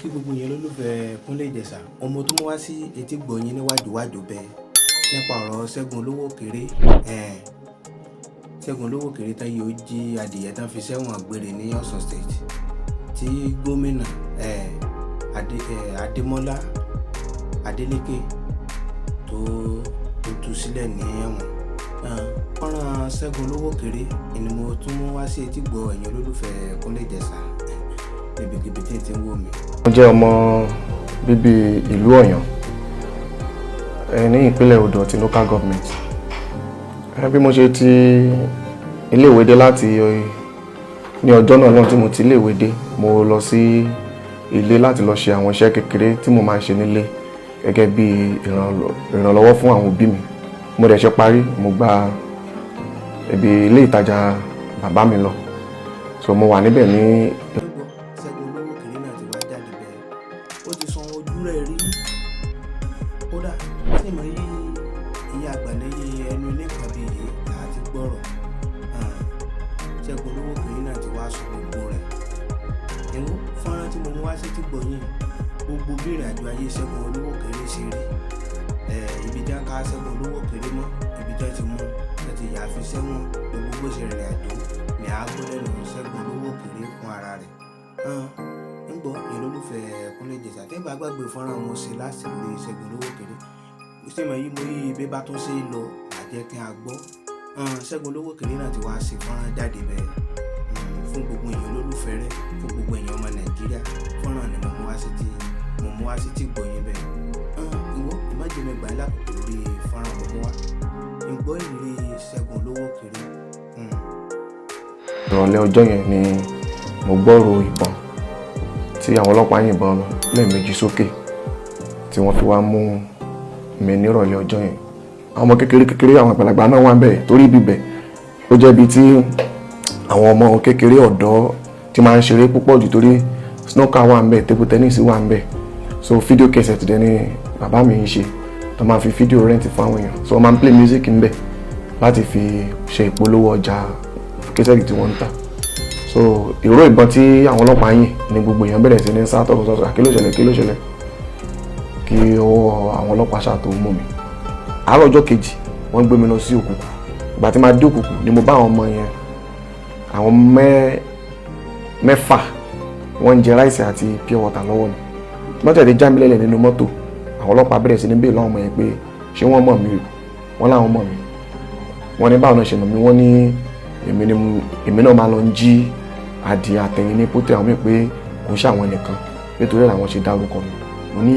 Kí gbogbo yẹn lólùfẹ́ Kúnlé Ìjẹ̀ṣà, ọmọ tó mú wá sí etí gbọ̀nyìn níwájúwájú bẹ́ẹ̀ nípa ọ̀rọ̀ Ṣẹ́gun Olówóòkèrè. Ṣẹ́gun Olówóòkèrè tán yìí, ó jí adìyẹ tán fi sẹ́wọ̀n gbére ní Ọ̀ṣun State, tí gómìnà Adémọ́lá Adélékè tó tú sílẹ̀ ní ẹ̀wọ̀n. Fọ́nrán Ṣẹ́gun Olówóòkèrè ni mo tún mú wá sí etí gbọ̀ ẹ̀yin olólùfẹ́ Kúnlé Ìjẹ̀ṣà níbikíbi tí ẹ ti ń wò mí. Mo jẹ́ ọmọ bíbí ìlú Ọ̀yàn ní ìpínlẹ̀ Odò àti local government. Bí mo ṣe ti iléèwé dé láti ní ọjọ́ náà náà tí mo ti iléèwé dé, mo lọ sí ilé láti lọ ṣe àwọn iṣẹ́ kékeré tí mo máa ń ṣe nílé gẹ́gẹ́ bí ìrànlọ́wọ́ fún àwọn òbí mi. Mo dẹ̀ ṣe parí, mo gba ibi ilé ìtajà bàbá mi lọ, so mo wà níbẹ̀ ní Gbọ́, Ṣẹ́gun Olówóòkèrè náà ti wá jáde bẹ́ẹ̀, ó ti san ojú rẹ̀ rí. Kódà tí mo yí ìyá àgbà lẹ́yìn ẹnu ilé kan bíi yìí àti gbọ́rọ̀, Ṣẹ́gun Olówóòkèrè náà ti wá sọ gbogbo rẹ̀. Ìwọ fọ́nrán tí mo mú wá sí ti gbọ̀nyìn, gbogbo bí ìrìn àjò ayé Ṣẹ́gun Olówóòkèrè ṣe rí, ibi tí wọ́n ká Ṣẹ́gun Olówóòkèrè mọ́, ibi tí wọ́n ti mú, wọ́n ti yà á fi sẹ́wọ̀n, gbogbo bó ṣe rìnrìn àjò ní a gbọ́ lẹ́nu Ṣẹ́gun Olówóòkèrè fún ara rẹ̀. Ń gbọ́, ìlólùfẹ́ Kúnlé Ìjẹ̀ṣà, tẹ́ bá gbàgbé fọ́nrán mo ṣe láti lórí Ṣẹ́gun Olówóòkèrè, ṣé mo yí mo yí bí bá tún ṣe lọ àjẹ́ kí a gbọ́. Ṣẹ́gun Olówóòkèrè náà ti wá ṣe fọ́nrán jáde bẹ́ẹ̀ fún gbogbo èèyàn olólùfẹ́ rẹ̀, fún gbogbo èèyàn ọmọ Nàìjíríà. Fọ́nrán ni mo mú wá sí ti gbọ̀yìn bẹ́ẹ̀. Ìwọ ìmọ̀jẹ̀mẹ̀ gbà lákòókò lórí fọ́nrán mo mú wá ń gbọ́ ìrírí Ṣẹ́gun Olówóòkèrè. Ìrọ̀lẹ́ ọjọ́ yẹn ni mo gbọ́rò ìbọn tí àwọn ọlọ́pàá yìnbọn lẹ́ẹ̀mejì sókè tí wọ́n fi wá mú mi nírọ̀lẹ́ ọjọ́ yẹn. Àwọn ọmọ kékeré kékeré, àwọn àgbàlagbà náà wà ń bẹ̀, torí ibibẹ̀ ó jẹ́ ibi tí àwọn ọmọ kékeré ọ̀dọ́ ti máa ń ṣeré púpọ̀ jù, torí snooker wà ń bẹ̀, table tennis wà ń bẹ̀. So video cassette dẹ̀ ni bàbá mi ń ṣe, tó máa fi fídíò rent fún àwọn èèyàn, so wọ́n máa ń play music ń bẹ̀ láti fi ṣe ìpolówó ọjà cassette tí wọ́n ń tà. So ìró ìbọn tí àwọn ọlọ́pàá yìn ní gbogbo èèyàn bẹ̀rẹ̀ sí ní sá tọ̀tọ̀tọ̀, kí ló ṣẹlẹ̀, kí ló ṣẹlẹ̀, kí ọwọ́ àwọn ọlọ́pàá ṣàtò mú mi. Àárọ̀ ọjọ́ kejì, wọ́n gbé mi lọ sí Òkùkù. Ìgbà tí máa dé Òkùkù ni mo bá àwọn ọmọ yẹn, àwọn mẹ́fà, wọ́n ń jẹ rice àti pure water lọ́wọ́ ni. Wọ́n tẹ̀lé já mi lẹ́lẹ̀ nínú mọ́tò. Àwọn ọlọ́pàá bẹ̀rẹ̀ sí ní bèèrè lọ́wọ́ ọmọ yẹn pé ṣé wọ́n mọ̀ mí. Wọ́n láwọn mọ̀ mí. Wọ́n ní báwọn náà ṣe mọ̀ mí? Wọ́n ní èmi ni èmi náà máa lọ ń jí adìẹ àtẹ̀yìn ní pótẹ́ àwọn mi, pé kò ń ṣàwọn nìkan, nítorí làwọn ṣe dárúkọ mi. Mo ní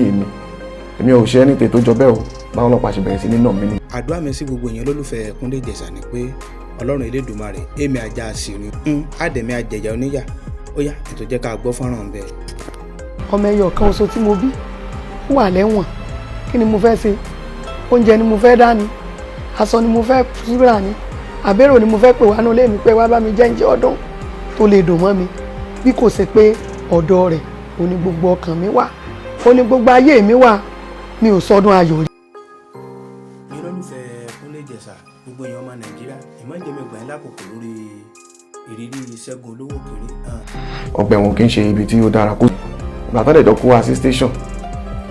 èmi ò ṣe anything tó jọ bẹ́ẹ̀ o. Báwọn ọlọ́pàá ṣe bẹ̀rẹ̀ sí ní nà mí ni. Àdúrà mi sí gbogbo èèyàn lólùfẹ́ Kúnlé Ìjẹ̀ṣà ni pé Ọlọ́run Elédùmarè èmi ajá àṣírí ń àdẹ̀mí àjẹjà oníyà. Ó yá, ètò jẹ́ ká gbọ́ fọ́nrán bẹ́ẹ̀. Ọmọ ẹyọ kan oṣù tí mo bí wà lẹ́wọ̀n. Kí ni mo fẹ́ ṣe? Oúnjẹ ni mo fẹ́ dá ni? Aṣọ ni mo fẹ́ rà ni? Àbérò ni mo fẹ́ pè wá nílé mi pé wá bá mi jẹ́ ǹjẹ́ ọdún tó lè dùn mọ́ mi? Bí kò ṣe pé ọ̀dọ̀ rẹ̀ ò ní gbogbo ọkàn mi wà, ó ní gbogbo ayé mi wà, mi ò sọdún ayọ̀ rí. Ní olólùfẹ́ Kúnlé Ìjẹ̀ṣà, gbogbo èèyàn ọmọ Nàìjíríà, ìmọ̀jẹ̀mí gbà yín lákòókò lórí ìrírí Ṣẹ́gun Olówóòkèrè. Ọgbà ẹ̀wọ̀n kì í ṣe ibi tí ó dára. Kó ìgbà tó dẹ̀ jọ kó wa sí station,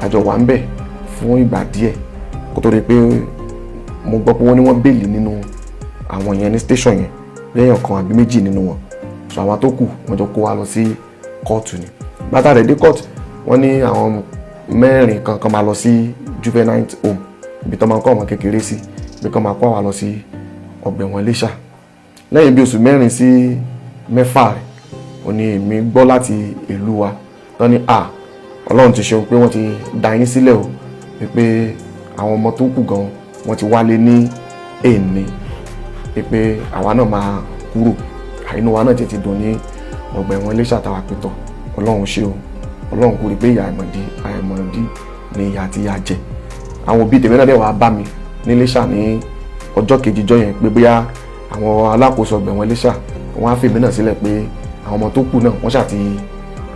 àjọ wà ń bẹ̀ fún ìgbà díẹ̀ kó tó di pé mo gbọ́ pé wọ́n ní wọ́n bail nínú àwọn yẹn ní station yẹn lẹ́yìn ọ̀kan àbí méjì nínú wọn. So àwọn tó kù, wọ́n jọ kó wa lọ sí kóòtù ni. Bàtà rẹ̀ dé kóòtù, wọ́n ní àwọn mẹ́rin kankan máa lọ sí juvenile home, ibi tó máa ń kọ́ ọmọ kékeré sí, ibi kan máa kó àwa lọ sí ọgbà ẹ̀wọ̀n Iléṣà. Lẹ́yìn bí oṣù 4 sí 6 rẹ̀, ó ní èmi gbọ́ láti ìlú wa tán ní à Ọlọ́run ti ṣeun pé wọ́n ti dá yín sílẹ̀ o, pé àwọn ọmọ tó kù gan wọ́n ti wálé ní èní, pé àwa náà máa kúrò. Inú wa náà ti dùn ní ọgbà ẹ̀wọ̀n Iléṣà táwa pẹ̀tọ̀. Ọlọ́run ṣe o, Ọlọ́run kò rí pé ìyà àìmọ̀dí àìmọ̀dí ni ìyà tí a jẹ. Àwọn òbí tèmi náà dẹ̀ wá bá mi ní Iléṣà ní ọjọ́ kejì jọ yẹn, pé bóyá àwọn alákòóso ọgbà ẹ̀wọ̀n Iléṣà wọ́n á fèmí náà sílẹ̀, pé àwọn ọmọ tó kù náà wọ́n ṣáà ti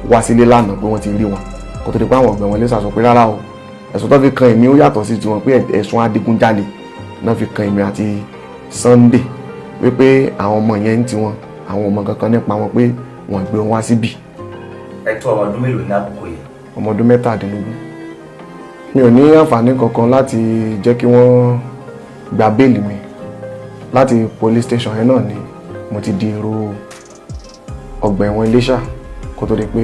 wá sílé lánàá, pé wọ́n ti rí wọn, kó tó di pé àwọn ọgbà ẹ̀wọ̀n Iléṣà sọ pé rárá o, ẹ̀sùn tó fi kan èmi ó yàtọ̀ sí tiwọn, pé ẹ̀sùn adigunjalè náà fi kan èmi àti Sunday, wípé àwọn ọmọ yẹn ń tiwọn, àwọn ọmọ kankan nípa wọn, pé wọ́n gbé wọn wá síbì. Ẹ tó ọmọ ọdún mélòó ní àkókò yẹn? Ọmọ ọdún 17. Mi ò ní àǹfààní kankan láti jẹ́ kí wọ́n gba béèlì mi. Láti police station yẹn náà ni mo ti di èrò ọgbà ẹ̀wọ̀n Iléṣà, kó tó di pé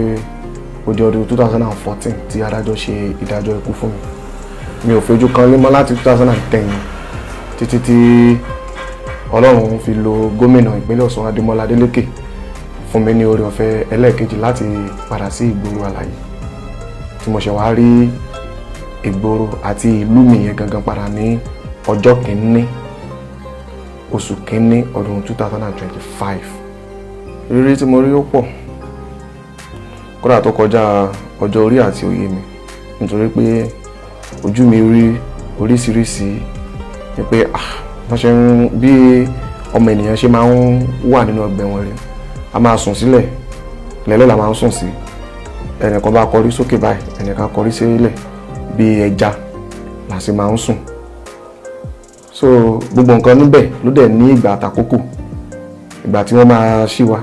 ó di ọdún 2014 tí adájọ́ ṣe ìdájọ́ ikú fún mi. Mi ò fojú kan lé mọ́ láti 2010 títí tí Ọlọ́run fi lo gómìnà ìpínlẹ̀ Ọ̀ṣun, Adémọ́lá Adélékè, fún mi ní oore ọ̀fẹ́ ẹlẹ́ẹ̀kejì láti padà sí ìgboro àlàyé, tí mo ṣe wá rí ìgboro àti ìlú mi yẹn gangan padà ní ọjọ́ 1, oṣù 1, ọdún 2025. Rírí tí mo rí, ó pọ̀ kódà, tó kọjá ọjọ́ orí àti òye mi, nítorí pé ojú mi rí oríṣiríṣi, ni pé ah, wọ́n ṣe ń bí ọmọ ènìyàn ṣe máa ń wà nínú ọgbà ẹ̀wọ̀n rẹ̀. A máa sùn sílẹ̀ lẹ́lẹ́ la máa ń sùn sí. Ẹnìkan bá kọrí sókè báyìí, ẹnìkan kọrí sílẹ̀, bí ẹja là sì máa ń sùn. So gbogbo nǹkan níbẹ̀ ló dẹ̀ ní ìgbà àtàkókò, ìgbà tí wọ́n máa ṣí wa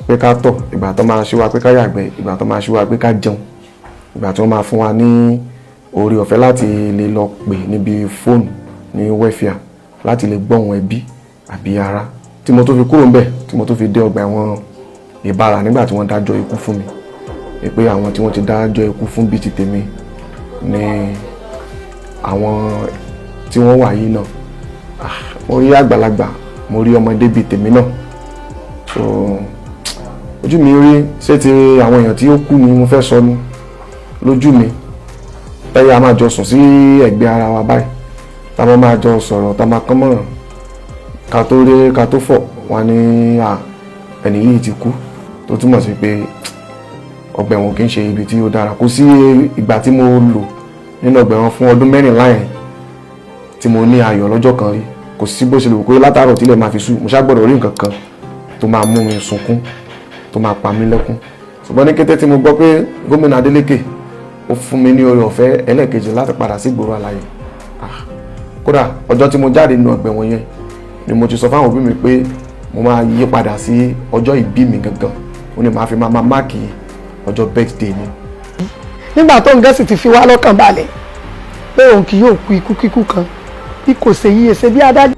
pé ká tọ̀, ìgbà tó máa ṣí wa pé ká yàgbẹ́, ìgbà tó máa ṣí wa pé ká jẹun, ìgbà tí wọ́n máa fún wa ní oore ọ̀fẹ́ láti lè lọ pè níbi fóònù ní welfare láti lè gbọ́ ohùn ẹbí àbí ará. Tí mo tó fi kúrò ńbẹ̀, tí mo tó fi dé ọgbà ẹ̀wọ̀n Ìbàrà nígbà tí wọ́n dájọ́ ikú fún mi, pé àwọn tí wọ́n ti dájọ́ ikú fún bíi ti tèmi ní àwọn tí wọ́n wà yìí náà. Ah, mo rí àgbàlagbà, mo rí ọmọdé bíi tèmi náà. So ojú mi rí, ṣé ti àwọn èèyàn tí ó kú ni mo fẹ́ sọ ni lójú mi tẹ́yà, a máa jọ sùn sí ẹ̀gbẹ́ ara wa báyìí, tá a máa jọ sọ̀rọ̀, tá a máa kán mọ̀ràn, ká tó rí ká tó fọ̀ wọn ní à ẹni yìí ti kú, tó túmọ̀ sí pé ọgbà ẹ̀wọ̀n kì í ṣe ibi tí ó dára. Kò sí ìgbà tí mo lò nínú ọgbà ẹ̀wọ̀n fún ọdún 14 yẹn tí mo ní ayọ̀ lọ́jọ́ kan rí. Kò sí bó ṣe lè wò pé látàárọ̀ tílẹ̀ máa fi sú, mo ṣá gbọ́dọ̀ rí nǹkan kan tó máa mú mi sunkún, tó máa pa mí lẹ́kún. Ṣùgbọ́n ní kété tí mo gbọ́ pé gómìnà Adeleke ó fún mi ní oore ọ̀fẹ́ ẹlẹ́ẹ̀kejì láti padà sí ìgboro àlàyé, ah, kódà ọjọ́ tí mo jáde nínú ọgbà ẹ̀wọ̀n yẹn ni mo ti sọ fáwọn òbí mi pé mo máa yí padà sí ọjọ́ ìbí mi gangan, ó ní màá fi máa mark ọjọ́ birthday mi. Nígbà tó ń gẹ́sì ti fi wá lọ́kàn balẹ̀ pé òun kì yóò kú ikú kíkú kan bí kò ṣe yíyẹ ṣe bí adájọ́.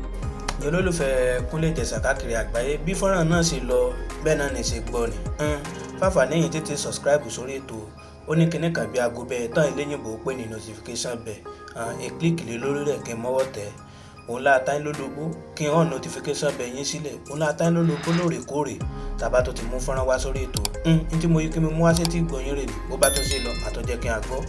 Olólùfẹ́ Kúnlé Ìjẹ̀ṣà káàkiri àgbáyé, bí fọ́nrán náà ṣe lọ bẹ́ẹ̀ náà ní ṣe gbọ́ ni. Fáfà níyìn tètè subscribe sórí ètò. Ó ní kinní kan bí aago bẹ́ẹ̀ tán ìléyìnbó pé ní notification bell. Ẹ click lé lórí rẹ̀ kí n mọ́wọ́ tẹ̀ òun láta yín lólobó, kí n hàn notification bell yín sílẹ̀, òun láta yín lólobó lóòrèkóòrè tàbá tó ti mú fọ́nrán wá sórí ètò. N tí mo yí kí mi mú wá sétí ìgbọ̀nyín rè ní bó bá tún ṣe lọ àtúnjẹ́ kí n àgbọ́.